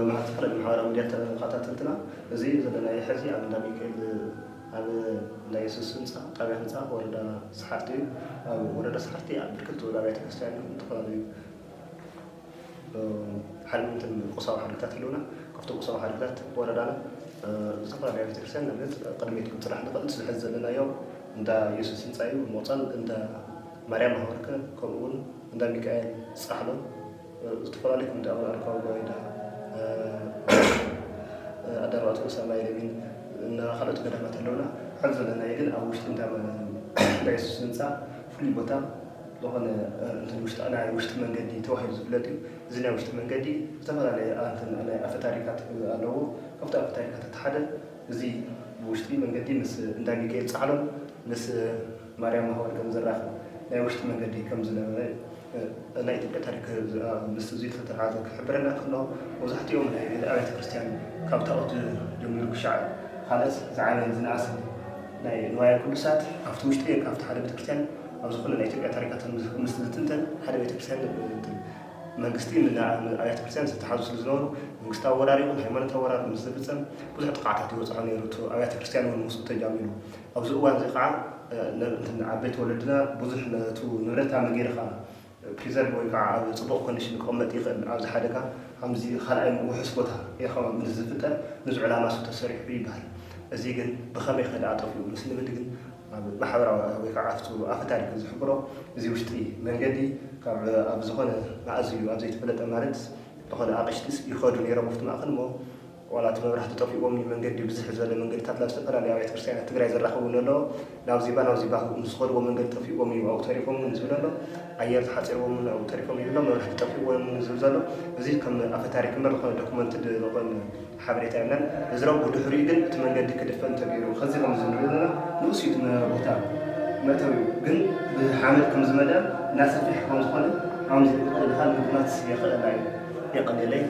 መዓልቲ ፍርቂ ማሕበራዊ ሚድያ ተኸታተልትና፣ እዚ ዘለናዮ ሕዚ ኣብ እንዳ ሚካኤል፣ ኣብ እንዳ የሱስ ህንፃ፣ ጣብያ ህንፃ፣ ወረዳ ሰሓርቲ እዩ። ኣብ ወረዳ ሰሓርቲ ኣብ ብርክት ዝበሉ ኣብያተ ክርስቲያን ዝተፈላለዩ ሓድነትን ቁሳዊ ሓድግታት ኣለውና። ካብቶም ቁሳዊ ሓድግታት ወረዳና፣ እ፣ ዝተፈላለዩ ቤተክርስትያን ንኣብነት ቅድሚት ክንፅራሕ ንኽእል። እዚ ሕዚ ዘለናዮ እንዳ የሱስ ህንፃ እዩ። ብምቕፃል እንዳ ማርያም ማህበርከ፣ ከምኡ እውን እንዳ ሚካኤል ፃሕሎ፣ እ፣ ዝተፈላለዩ ከም እንዳ ኣቡነ ኣረጋዊ ባይዳ፣ እ፣ ኣዳራሽ ሰማይ ለሚን እና ካልኦት ገዳማት ኣለውና። ሕዚ ዘለናዮ ግን ኣብ ውሽጢ እንዳ፣ እንዳ የሱስ ህንፃ ፍሉይ ቦታ ዝኾነ፣ እ፣ እንትን ውሽጢ፣ ናይ ውሽጢ መንገዲ ተባሂሉ ዝፍለጥ እዩ። እዚ ናይ ውሽጢ መንገዲ ዝተፈላለየ፣ እ፣ እንትን ናይ ኣፈ ታሪካት ኣለዎ። ካብቲ ኣፈ ታሪካት እቲ ሓደ እዚ ውሽጢ መንገዲ ምስ እንዳ ሚካኤል ፃዕሎን ምስ ማርያም ማህወር ከም ዘራኽብ ናይ ውሽጢ መንገዲ ከም ዝነበረ፣ እ፣ ናይ ኢትዮጵያ ታሪክ፣ እ፣ ምስ እዚ ዝተተሓሓዘ ክሕብረና ከሎ፣ መብዛሕትኦም ናይ ገለ ኣብያተ ክርስቲያን ካብ ታቦት ጀሚሩ ክሻዕ ካልእስ ዝዓበየን ዝነኣሰን ናይ ንዋየ ቅዱሳት ኣብቲ ውሽጢ፣ ካብቲ ሓደ ቤተክርስትያን ኣብ ዝኾነ ናይ ኢትዮጵያ ታሪካት ምስ፣ ምስ ዝትንተን ሓደ ቤተክርስትያን፣ እ፣ መንግስቲ ምን ኣብያተ ክርስቲያን ዝተሓዙ ስለ ዝነበሩ መንግስታዊ ወራር ይኹን ሃይማኖታዊ ወራር ምስ ዝፍጸም ብዙሕ ጥቕዓታት ይበጽሖ ነይሩ። እቲ ኣብያተ ክርስቲያን እውን ምስኡ ተጃሚሩ። ኣብዚ እዋን እዚ ከዓ፣ እ፣ ነ-፣ እንትን ዓበይቲ ወለድና ብዙሕ ነቱ ንብረት ኣመጊርኻ ፕሪዘርቭ ወይ ከዓ ኣብ ፅቡቕ ኮንዲሽን ክቕመጥ ይኽእል። ኣብዚ ሓደጋ ከምዚ ካልኣይ ውሑስ ቦታ ኢኻ ምስ ዝፍጠር ንዚ ዕላማ እሱ ተሰሪሑ ይበሃል። እዚ ግን ብኸመይ ከ ደኣ ጠፊኡ ምስ ንብል ግን ኣብ ማሕበራዊ ወይ ከዓ ኣብቲ ኣፈ ታሪክ ዝሕብሮ እዚ ውሽጢ መንገዲ ካብ ኣብ ዝኾነ ኣዝዩ ኣብ ዘይተፈለጠ ማለት ዝኾነ ኣቕሽትስ ይኸዱ ነይሮም ኣብቲ ማእኸል እሞ ዋላ እቲ መብራህቲ ጠፊእዎም እዩ። መንገዲ ብዝሕ ዝበለ መንገድታት ናብ ዝተፈላለዩ ኣብያተ ክርስቲያናት ትግራይ ዘራኽቡ ኣለዎ። ናብዚባ ናብዚባ ምስ ዝኸድዎ መንገዲ ጠፊእዎም እዩ ኣብኡ ተሪፎም እውን ዝብል ኣሎ። ኣየር ተሓፂርዎም እውን ኣብኡ ተሪፎም ይብል ኣሎ። መብራህቲ ጠፊእዎም እውን ዝብል ዘሎ። እዚ ከም ኣፈ ታሪክ እምበር ዝኾነ ዶክመንትድ ዝኾነ ሓበሬታ የለን። እዚ ረቡዕ ድሕሪኡ ግን እቲ መንገዲ ክድፈን ተገይሩ። ከዚ ከም ዝንሪኦ ዘለና ንኡስ እዩ እቲ መ-፣ ቦታ መእተዊ ግን ብሓመድ ከም ዝመልአ እናሰፍሐ ከም ዝኾነ ኣምዚ ኢልካ ምግማት የኽእል እዩ። የቐንየለይ።